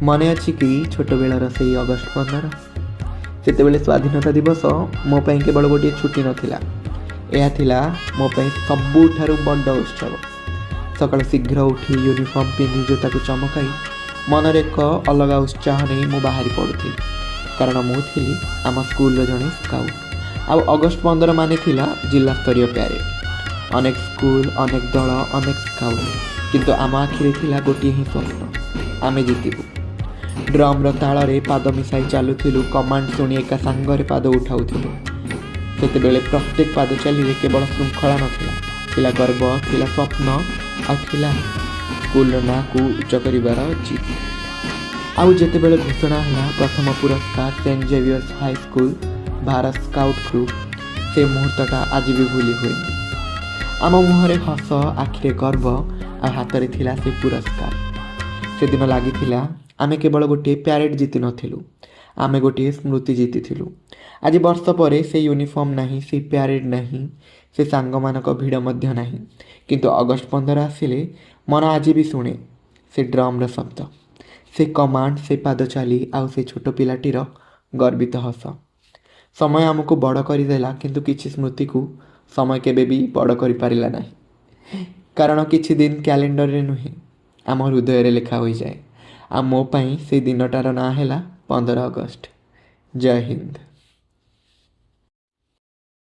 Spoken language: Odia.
ମନେ ଅଛି କି ଛୋଟବେଳର ସେଇ ଅଗଷ୍ଟ 15? ସେତେବେଳେ ସ୍ୱାଧୀନତା ଦିବସ ମୋ ପାଇଁ କେବଳ ଗୋଟିଏ ଛୁଟି ନଥିଲା, ଏହା ଥିଲା ମୋ ପାଇଁ ସବୁଠାରୁ ବଡ଼ ଉତ୍ସବ। ସକାଳୁ ଶୀଘ୍ର ଉଠି, ୟୁନିଫର୍ମ ପିନ୍ଧି, ଜୋତାକୁ ଚମକାଇ, ମନରେ ଏକ ଅଲଗା ଉତ୍ସାହ ନେଇ ମୁଁ ବାହାରି ପଡ଼ୁଥିଲି, କାରଣ ମୁଁ ଥିଲି ଆମ ସ୍କୁଲର ଜଣେ ସ୍କାଉଟ୍। ଆଉ ଅଗଷ୍ଟ 15 ମାନେ ଥିଲା ଜିଲ୍ଲାସ୍ତରୀୟ ପ୍ୟାରେଡ଼। ଅନେକ ସ୍କୁଲ, ଅନେକ ଦଳ, ଅନେକ ସ୍କାଉଟ୍, କିନ୍ତୁ ଆମ ଆଖିରେ ଥିଲା ଗୋଟିଏ ହିଁ ସ୍ୱପ୍ନ, ଆମେ ଜିତିବୁ। ଡ୍ରମ୍ର ତାଳରେ ପାଦ ମିଶାଇ ଚାଲୁଥିଲୁ, କମାଣ୍ଡ ଶୁଣି ଏକା ସାଙ୍ଗରେ ପାଦ ଉଠାଉଥିଲୁ। ସେତେବେଳେ ପ୍ରତ୍ୟେକ ପାଦ ଚାଲିରେ କେବଳ ଶୃଙ୍ଖଳା ନଥିଲା, ଥିଲା ଗର୍ବ, ଥିଲା ସ୍ୱପ୍ନ, ଆଉ ଥିଲା ସ୍କୁଲର ନାଁକୁ ଉଚ୍ଚ କରିବାର ଜିଦ୍। ଆଉ ଯେତେବେଳେ ଘୋଷଣା ହେଲା, ପ୍ରଥମ ପୁରସ୍କାର Saint Xavier's high school, Bharat scout group, ସେ ମୁହୂର୍ତ୍ତଟା ଆଜି ବି ଭୁଲି ହୁଏନି। ଆମ ମୁହଁରେ ହସ, ଆଖିରେ ଗର୍ବ, ଆଉ ହାତରେ ଥିଲା ସେ ପୁରସ୍କାର। ସେଦିନ ଲାଗିଥିଲା ଆମେ କେବଳ ଗୋଟିଏ ପ୍ୟାରେଡ଼ ଜିତି ନଥିଲୁ, ଆମେ ଗୋଟିଏ ସ୍ମୃତି ଜିତିଥିଲୁ। ଆଜି ବର୍ଷ ପରେ ସେ ୟୁନିଫର୍ମ ନାହିଁ, ସେ ପ୍ୟାରେଡ଼ ନାହିଁ, ସେ ସାଙ୍ଗମାନଙ୍କ ଭିଡ଼ ମଧ୍ୟ ନାହିଁ, କିନ୍ତୁ ଅଗଷ୍ଟ 15 ଆସିଲେ ମନ ଆଜି ବି ଶୁଣେ ସେ ଡ୍ରମ୍ର ଶବ୍ଦ, ସେ କମାଣ୍ଡ, ସେ ପାଦ ଚାଲି, ଆଉ ସେ ଛୋଟ ପିଲାଟିର ଗର୍ବିତ ହସ। ସମୟ ଆମକୁ ବଡ଼ କରିଦେଲା, କିନ୍ତୁ କିଛି ସ୍ମୃତିକୁ ସମୟ କେବେ ବି ବଡ଼ କରିପାରିଲା ନାହିଁ, କାରଣ କିଛି ଦିନ କ୍ୟାଲେଣ୍ଡରରେ ନୁହେଁ, ଆମ ହୃଦୟରେ ଲେଖା ହୋଇଯାଏ। ଆଉ ମୋ ପାଇଁ ସେଇ ଦିନଟାର ନାଁ ହେଲା 15 ଅଗଷ୍ଟ। ଜୟ ହିନ୍ଦ।